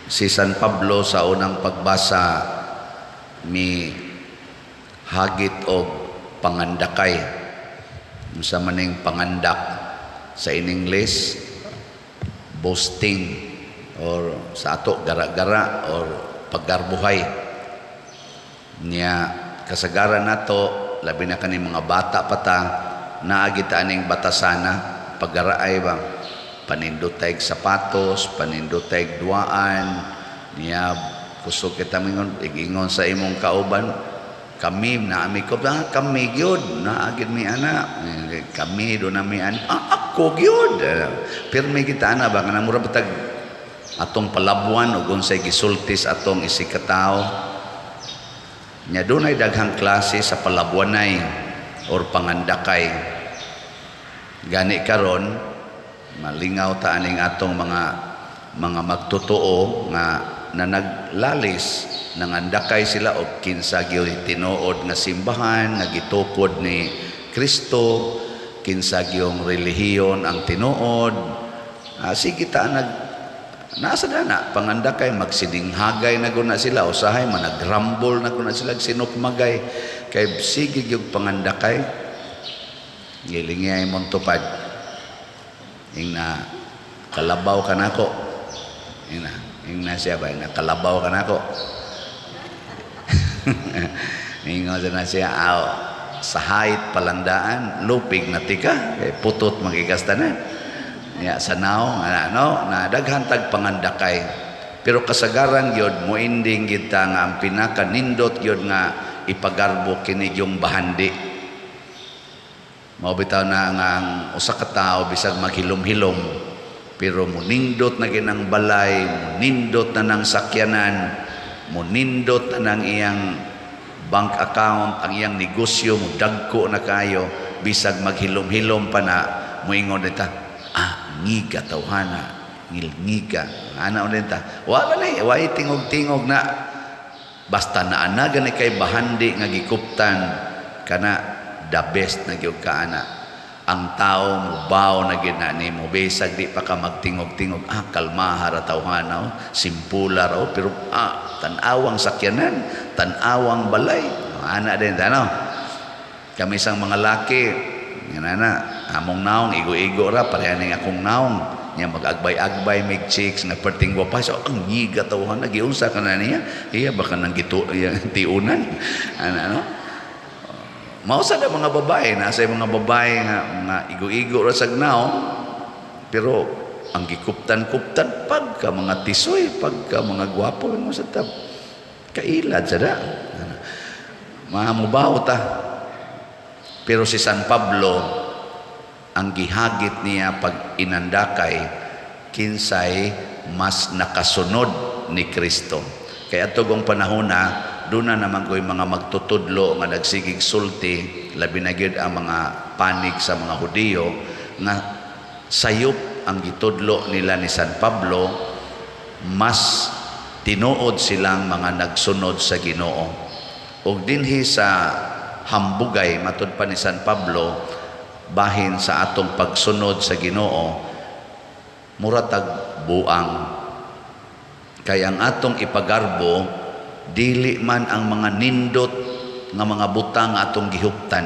Si San Pablo sa unang pagbasa mi hagit og pangandakay. Unsa maning pangandak? Sa in English, boasting, or sa ato, gara-gara or paggarbuhay. Nya kasagaran nato, labi na kani mga bata pa ta, naa kita aning batasana, paggaraay ba, panindotay sapatos, panindotay duaan. Niya kusog kita mingon, igingon sa imong kauban, "Kami na ami ko ah, kami gyud naa gyud mi ana, kami do na mi ana, ah, ako gyud." Pirmi kita ana ba, kanang mura batag atong palabuan ug unsay gisulti sa atong isig katao. Nya dunay daghang klase sa palabuanay or pangandakay. Gani karon malingaw ta aning atong mga magtotoo nga na naglalis, nangandakay sila og kinsa gyud tinuod nga simbahan nga gitukod ni Kristo, kinsa gyung relihiyon ang tinuod. Sige ta nag nasa na pangandakay, magsidinghagay na guna sila, usahay managrambol na guna sila, sinukmagay kay sige gyud pangandakay. Gilingay mong tupad, ing na kalabaw ka nako, ing na siya ba, ing na kalabaw ka nako. Ingon na siya, aw, sa height palandaan, lupig na tika kay putot magikastanan niya sa naong ano na. Daghan tag pangandakay, pero kasagaran gyud moending gyud ta nga ang pinaka nindot gyud nga ipagarbo kini yung bahandi. Mao bitaw na nga ang usa ka tawo, bisag maghilom-hilom, pero munindot na ginang balay, munindot na ng sakyanan, munindot na ng iyang bank account, ang iyang negosyo mudagko na kayo, bisag maghilom-hilom pa na, muingon ta, "Ah, ngiga tawhana, ngilngiga." Ana ulit ta. Wala na, way tingog-tingog na. Basta naa na gani kay bahandi nga gikuptan kana, the best na gyud ka ana. Ang tao mubaw na gyud na nimo bisag di pa ka magtingog-tingog, "Ah, kalmaha ra tawhana, oh, simpula ra, oh, pero ah, tan-awang sakyanan, tan-awang balay." Ana din ano. Kami sang mga laki, nga na among naong igo-igo ra, pareha ning akong naong nya, mag-agbay-agbay mig chicks nga perting gwapa. So ang ngiga tawhana, giunsa ka na niya, iya baka nang gitu iya, tiunan ana no. Mao sa mga babae, nasa mga babae nga mga igo-igo ra sag naong, pero ang gikuptan-kuptan pagka mga tisoy, pagka mga gwapo mo sa tab kailad sa da. Mamubaw ta. Pero si San Pablo, ang gihagit niya pag inandakay, kinsay mas nakasunod ni Kristo. Kaya tugong panahon na doon na naman ko'y mga magtutudlo nga nagsigig sulti, labi na gyud ang mga panig sa mga Hudiyo, nga sayop ang gitudlo nila ni San Pablo, mas tinuod silang mga nagsunod sa Ginoo. Ug dinhi sa hambugay, matud pa ni San Pablo, bahin sa atong pagsunod sa Ginoo, mura tag buang. Kay ang atong ipagarbo, dili man ang mga nindot nga mga butang atong gihuptan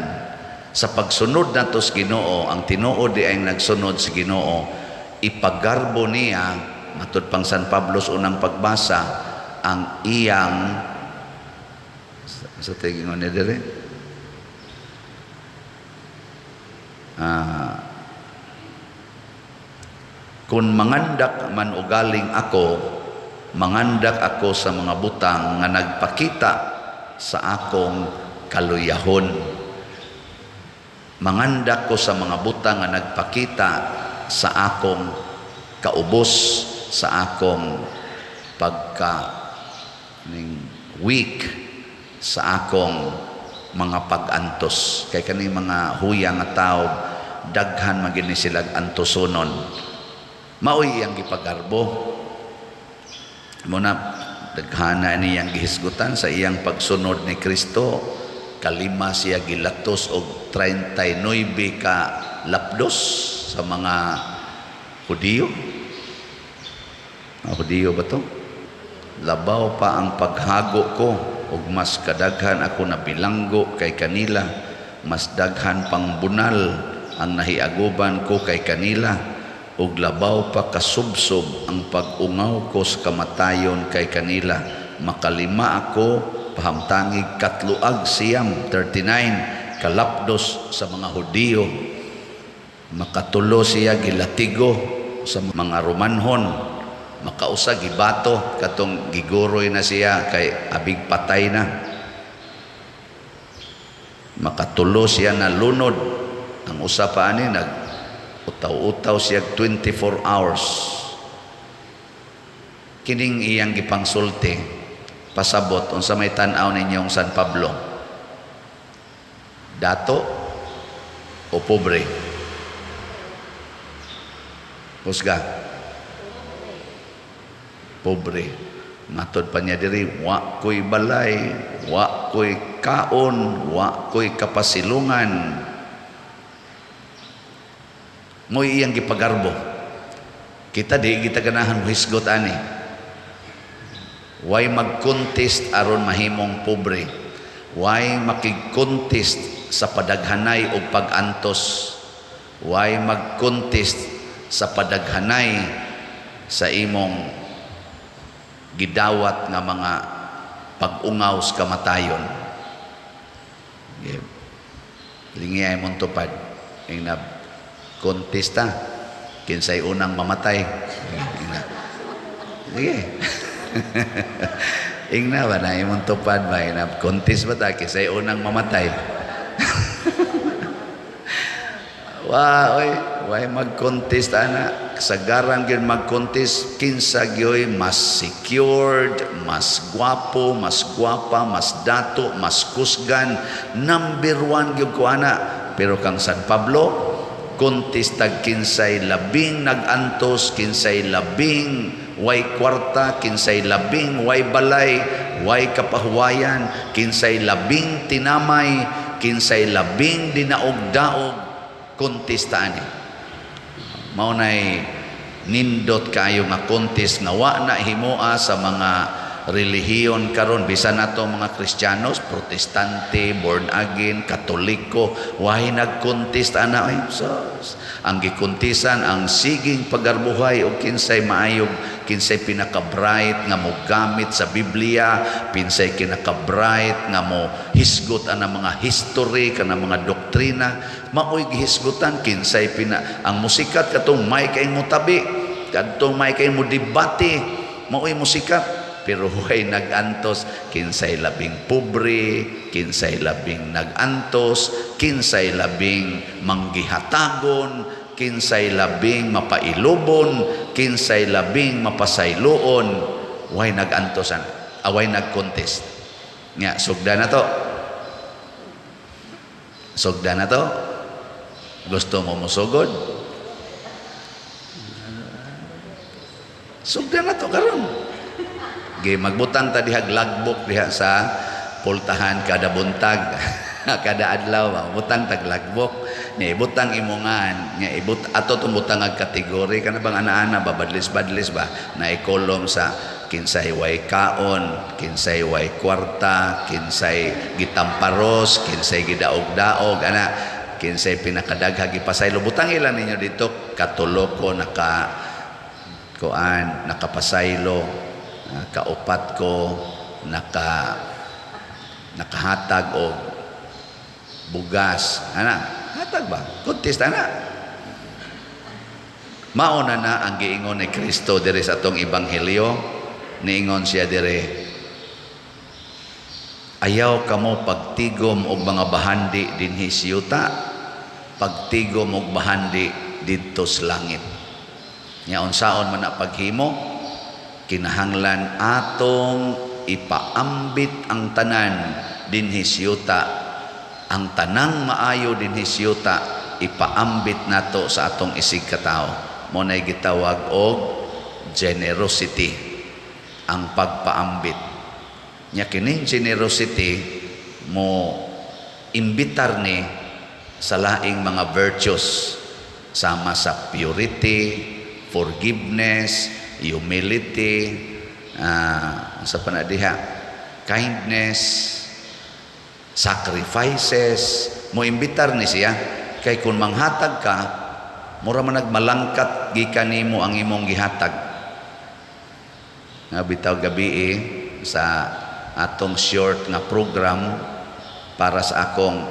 sa pagsunod nato sa Ginoo. Ang tinuod di ay nagsunod sa Ginoo, ipagarbo niya, matud pang San Pablo sa unang pagbasa, ang iyang sa tingin ni dire, kung mangandak man ugaling ako, mangandak ako sa mga butang nga nagpakita sa akong kaluyahon. Mangandak ko sa mga butang nga nagpakita sa akong kaubos, sa akong pagka ning weak, sa akong mga pag-antos. Kay kaning mga huya nga tao, daghan man gyud ni sila antosonon. Maoy iyang gipagarbo. Muna daghana niyang gihisgutan sa iyang pagsunod ni Kristo. Kalima siya gilatos og 39 ka lapdos sa mga Hudiyo. Mga Hudiyo ba to? Labaw pa ang paghago ko ug mas kadaghan ako nabilanggo kay kanila, mas daghan pang bunal ang nahiaguban ko kay kanila, ug labaw pa kasubsob ang pag-ungaw ko sa kamatayon kay kanila. Makalima ako pahamtangig katloag siyam, 39 kalapdos sa mga Hudiyo. Makatulo siya gilatigo sa mga Romanhon. Makausa gibato, katong giguroy na siya kay abig patay na. Makatulo siya na lunod. Ang usa pa ani, nag utaw-utaw siya 24 hours. Kining iyang gipangsulti pasabot unsa may tan-aw ninyong San Pablo, dato o pobre? Husga. Pobre. Matod pa niya diri, "Wa ko'y balay, wa ko'y kaon, wa ko'y kapasilungan." Mo'y iyang gipagarbo. Kita di kita ganahan mohisgot ani. Way mag-contest aron mahimong pobre. Way makig-contest sa padaghanay o pag-antos. Way mag-contest sa padaghanay sa imong gidawat nga mga pag-ungaw sa kamatayon. Okay. Lingi ay mong tupad. Ing na kontesta kinsay unang mamatay. Ing na. Sige. Ing na ba na imong tupad ba, ing na contest ba ta kinsay unang mamatay? Wa oy, way mag-contest ana. Kasagaran gyud mag-contest kinsa gyoy mas secured, mas gwapo, mas gwapa, mas dato, mas kusgan, number one gyud ko ana. Pero kang San Pablo, contest tag kinsay labing nag-antos, kinsay labing way kwarta, kinsay labing way balay, way kapahuwayan, kinsay labing tinamay, kinsay labing dinaog-daog, kontesta ani. Mao nay nindot kaayo nga contest nga wa na himoa sa mga relihiyon karon, bisan nato mga Kristiyanos, Protestante, born again, Katoliko, way nagkontest ana ay. So ang gikontesan ang siging pagarbuhay og kinsay maayog, kinsay pinaka-bright nga mogamit sa Biblia, kinsay kinaka-bright nga mo hisgot ana mga history kana mga doktrina. Maoy gihisgutan kinsay pina ang musikat katong may kay mo tabi, kadtong may kay mo debate, maoy musikat. Pero huway nag-antos kinsay labing pobre, kinsay labing nag-antos, kinsay labing manggihatagon, kinsay labing mapailubon, kinsay labing mapasayloon. Way nag-antos ana, away nag-contest. Nga sugda na to. Sugda na to. Gusto mo musugod? Sugda na to karon. Gi magbutang ta diha lagbok diha sa pultahan kada buntag. Kada adlaw butang tag lagbok. Nya ibutang imongan, nya ibut ato tong butang ag kategory kana bang ana-ana ba, badlis-badlis ba na ikolom sa kinsay way kaon, kinsay way kwarta, kinsay gitamparos, kinsay gidaog-daog ana, kinsay pinakadagha gipasaylo. Butang ilan ninyo dito katulo ko naka kuan nakapasaylo, kaupat ko nakahatag og bugas ana, hatag ba, contest ana. Mao na na ang giingon ni Kristo diri sa atong ebanghelyo. Niingon siya diri, "Ayaw kamo pagtigom og mga bahandi dinhi sa yuta, pagtigom og bahandi didto sa langit." Nya unsaon man na paghimo? Kinahanglan atong ipaambit ang tanan dinhi sa yuta, ang tanang maayo dinhi sa yuta ipaambit nato sa atong isig katawo. Mo nay gitawag og generosity, ang pagpaambit. Nya kining generosity mo imbitar ni sa laing mga virtues sama sa purity, forgiveness, humility. sa panadiha, kindness, sacrifices. Mo imbitar ni siya kay kung manghatag ka, mura man nagmalangkat gikan nimo ang imong gihatag. Nga bitaw gabi eh, sa atong short nga program para sa akong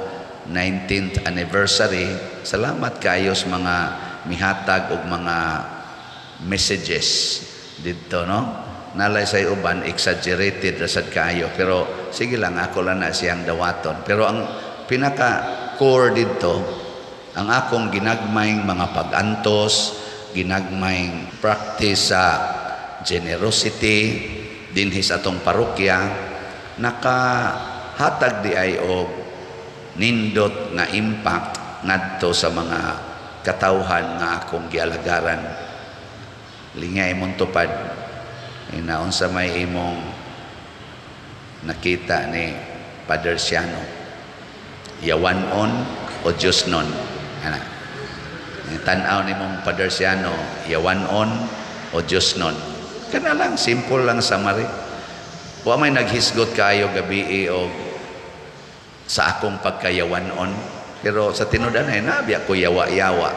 19th anniversary, salamat kaayo sa mga mihatag og mga messages didto, no? Nalay sa uban, exaggerated ra sad kaayo, pero sige lang, ako lang na siyang dawaton. Pero ang pinaka core didto, ang akong ginagmayng mga pag-antos, ginagmayng practice sa generosity dinhi sa atong parokya, nakahatag di ay og nindot nga impact ngadto sa mga katawhan nga akong gialagaran. Lingay imong tupad ina, unsa may imong nakita ni Father Siano, yawan-on o Diyos nun? Ana, tan-aw nimong Father Siano, yawan-on o Diyos nun? Kana lang, simple lang summary. Wa may naghisgot kaayo gabi og sa akong pagkayawan-on, pero sa tinud-anay nabiya ko yawa-yawa,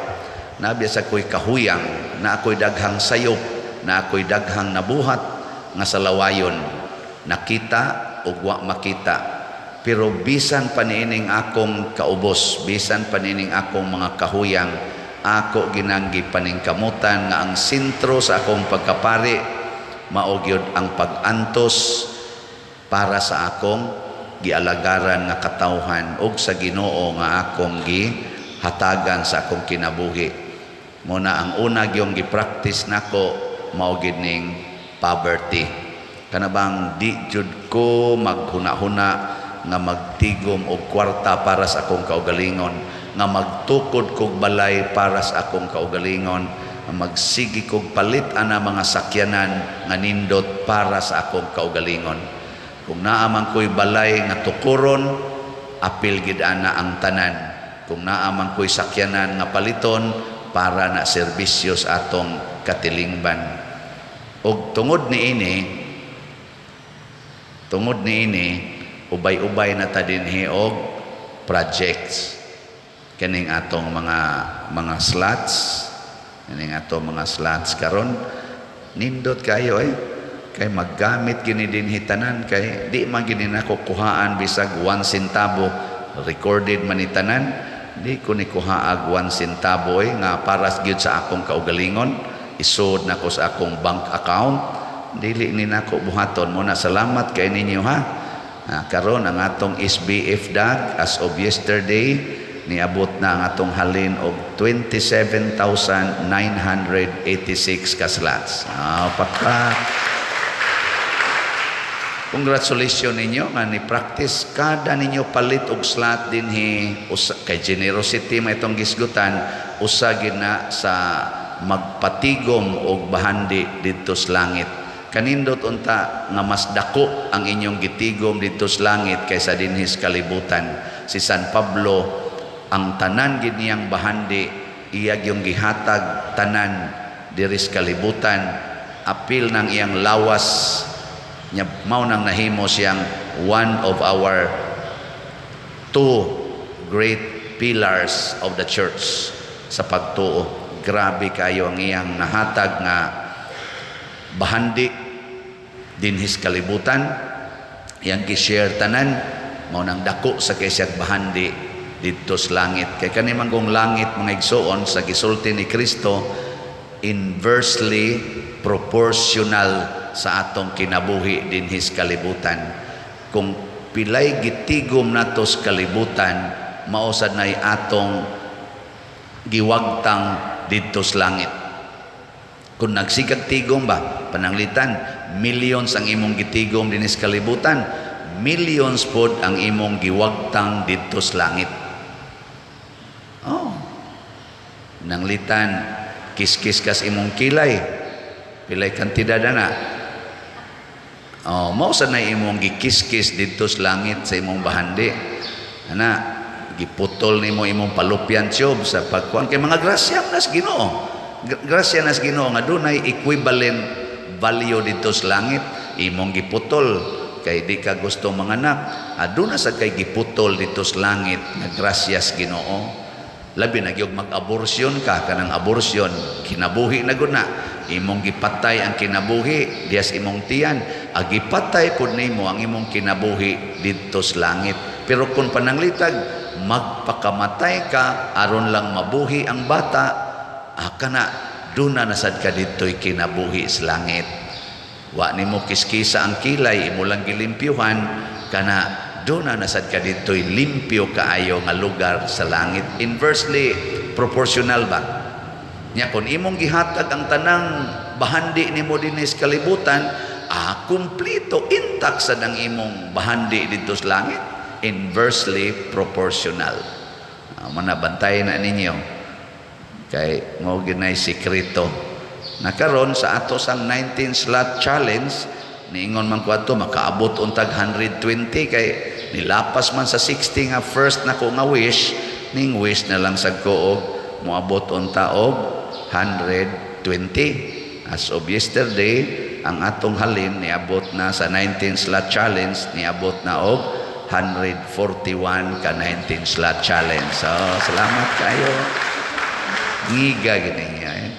nabiya sa ko'y kahuyang, na ako'y daghang sayop, na ako'y daghang nabuhat nga sa lawayon, nakita o wa makita. Pero bisan pa niining akong kaubos, bisan pa niining akong mga kahuyang, ako ginanggi paningkamutan nga ang sentro sa akong pagkapari mao gyud ang pag-antos para sa akong gialagaran nga katawhan ug sa Ginoo nga akong gihatagan sa akong kinabuhi. Mo na ang una gyung gi-practice nako, mao gyud ning poverty. Kana bang di jud ko maghuna-huna nga magtigom og kwarta para sa akong kaugalingon, nga magtukod kog balay para sa akong kaugalingon, nga magsigi kog palit ana mga sakyanan nga nindot para sa akong kaugalingon. Kung naa man ko'y balay nga tukuron, apil gid ana ang tanan. Kung naa man ko'y sakyanan nga paliton, para na serbisyo sa atong katilingban. Og tungod niini, ubay-ubay na ta dinhi og projects kining atong mga slots, kining atong mga slots karon. Nindot kayo eh, kay maggamit gini dinhi tanan, kay di man gini nako kuhaan bisag 1 centavo. Recorded man ni tanan. Di ko ni kuhaag 1 centavo eh, nga para gyud sa akong kaugalingon. Isod nako sa akong bank account. Dili ni nako buhaton. Mo na salamat kay ninyo, ha. Ah, karon ang atong SBF dag, as of yesterday, niabot na ang atong halin og 27,986 ka slots. Ah, pakpak. Congratulations ninyo nga ni practice kada ninyo palit og slot dinhi. Usa kay generosity may itong gisgutan, usa gid na sa magpatigom og bahandi didto sa langit. Kanindot unta nga mas dako ang inyong gitigom didto sa langit kaysa dinhi sa kalibutan. Si San Pablo, ang tanan gid niyang bahandi, iya gyung gihatag tanan diri sa kalibutan, apil ng iyang lawas nya. Mao nang nahimo siyang one of our two great pillars of the church sa pagtuo. Grabe kayo ang iyang nahatag nga bahandi dinhi sa kalibutan. Iyang gi-share tanan. Mao nang dako sa kay siyang bahandi didto sa langit. Kay kani man kung langit, mga igsuon, sa gisulti ni Kristo, inversely proportional sa atong kinabuhi dinhi sa kalibutan. Kung pilay gitigom nato sa kalibutan, mao sad nay atong giwagtang didto sa langit. Kung nagsigag tigom ba, pananglitan millions ang imong gitigom dinhi sa kalibutan, millions pod ang imong giwagtang didto sa langit. Oh, nanglitan kiskis kas imong kilay, pilay kantidad na. Oh, mao sa na imong gikiskis didto sa langit sa imong bahandi. Ana, giputol nimo imong fallopian tube sa pagkuan, kay mga grasya nas Ginoo. Grasya nas Ginoo nga dunay equivalent value dito sa langit. Imong giputol kay di ka gusto manganak, aduna sa kay giputol dito sa langit nga grasyas Ginoo. Labi na gyud mag-abortion ka, kanang abortion, kinabuhi na gud na. Imong gipatay ang kinabuhi dias imong tiyan, agipatay pud nimo ang imong kinabuhi didto sa langit. Pero kung pananglitag magpakamatay ka aron lang mabuhi ang bata, kana duna na sad ka didto'y kinabuhi sa langit. Wa nimo kiskisa ang kilay, imo lang gilimpyuhan, kana duna na sad ka didto'y limpyo kaayo nga lugar sa langit. Inversely proportional ba nya? Kung imong gihatag ang tanang bahandi nimo dinhi sa kalibutan, kumpleto, intact sad ang imong bahandi didto sa langit. Inversely proportional. Mana bantay na ninyo kay mao ginay sikreto na karon sa ato sang 19 slot challenge. Niingon man ko ato makaabot untag 120 kay nilapas man sa 60 nga first nako nga wish. Ning wish na lang sad ko og moabot unta og 120. As of yesterday, ang atong halin niabot na sa 19 slot challenge, niabot na og 141 ka 19 slot challenge. So salamat kayo. Ngiga gini niya eh.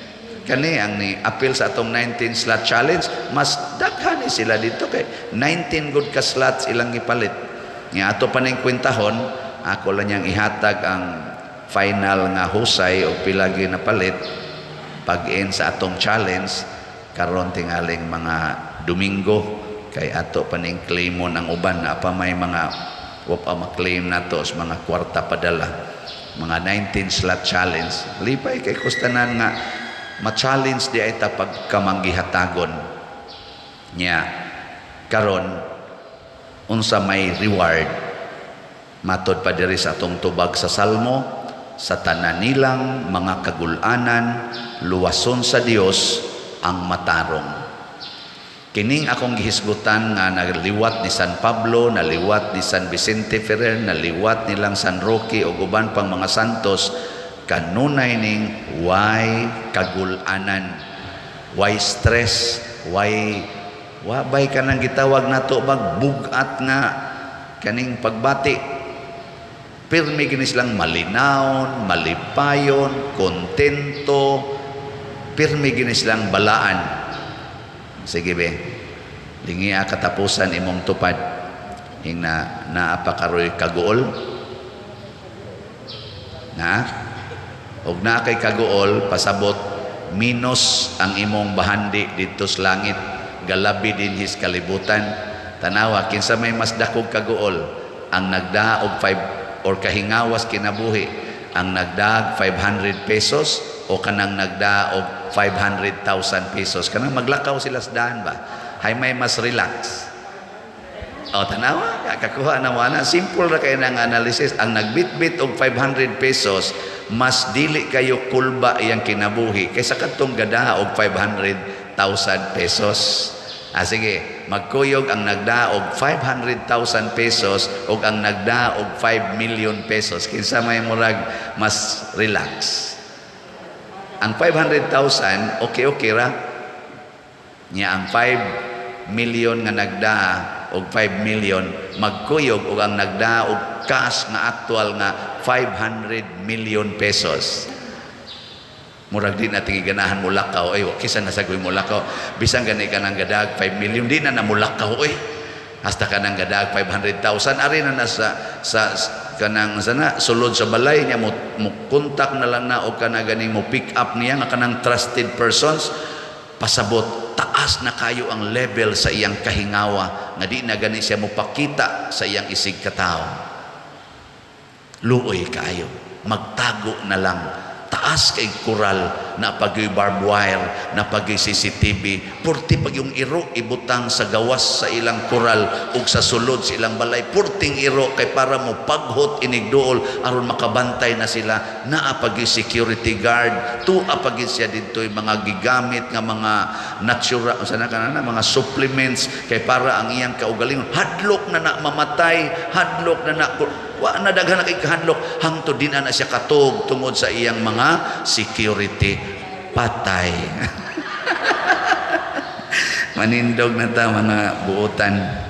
Kani ang ni appeal sa atong 19 slot challenge, mas daghan ni sila dito kay 19 good ka slots ilang gipalit. Nga ato pa ning kwentahon, ako lang niyang ihatag ang final nga husay o pila napalit pag-end sa atong challenge karon tingaling mga Domingo, kay ato pa ning claimon ang uban na pa may mga wa pa ma-claim nato sa mga kwarta padala, mga 19 slot challenge. Lipay kay kustanan nga ma-challenge di ay ta pagkamanggihatagon nya. Karon, unsa may reward? Matod pa diri sa atong tubag sa Salmo, sa tanan nilang mga kagulanan, luwason sa Dios ang matarong. Kining akong gihisgutan nga naliwat ni San Pablo, naliwat ni San Vicente Ferrer, naliwat nilang San Roque ug uban pang mga santos, kanunay ning way kagulanan, way stress, way wa bay kanang gitawag nato bag bugat nga kaning pagbati. Pirmi gini silang malinawon, malipayon, kontento, pirmi gini silang balaan. Sige be, lingia katapusan imong tupad. Ing na naa pa karoy kaguol na, og naa kay kaguol, pasabot minus ang imong bahandi didto sa langit, galabi dinhi sa kalibutan. Tanawa kinsa may mas dakog kaguol, ang nagdaa og 5 or kahingawas kinabuhi, ang nagdaag 500 pesos o kanang nagdaa og 500,000 pesos? Kanang maglakaw sila sa daan ba, hay may mas relax? O, tanawa, kakuha na mo ana. Simple ra kay nang analysis. Ang nagbitbit og 500 pesos, mas dili kayo kulba iyang kinabuhi kaysa kadtong gadaa og 500,000 pesos. Sige, magkuyog ang nagdaa og 500,000 pesos ug ang nagdaa og 5 million pesos. Kinsa may murag mas relax? Ang 500,000, okay-okay ra. Nya ang 5 million nga nagdaa og 5 million, magkuyog og ang nagdaa og cash nga actual nga 500 million pesos. Murag di na ganahan mo lakaw ay, kisa na sagoy mo lakaw. Bisan gani ka nang gadag 5 million, di na na mo lakaw oy. Hasta ka nang gadag 500,000, ari na na sa kanang sana sulod sa balay niya, mo contact na lang na o kana ganing mo pick up niya nga kanang trusted persons. Pasabot taas na kayo ang level sa iyang kahingawa nga di na gani siya mopakita sa iyang isig katawo. Luoy kaayo, magtago na lang, taas kay kural na pagyoy barbed wire, na pagyoy CCTV, purti pag yung iro ibutang sa gawas sa ilang kural ug sa sulod sa ilang balay, purting iro kay para mo paghot inigduol aron makabantay na sila. Naa pagyoy security guard, tua pagyoy siya didto'y mga gigamit nga mga natural sana kana mga supplements kay para ang iyang kaugalingon, hadlok na na mamatay, hadlok na na, wa na daghan na kay kahadlok, hangtod din na siya katog tungod sa iyang mga security. Patay. Manindog na ta, mga buotan.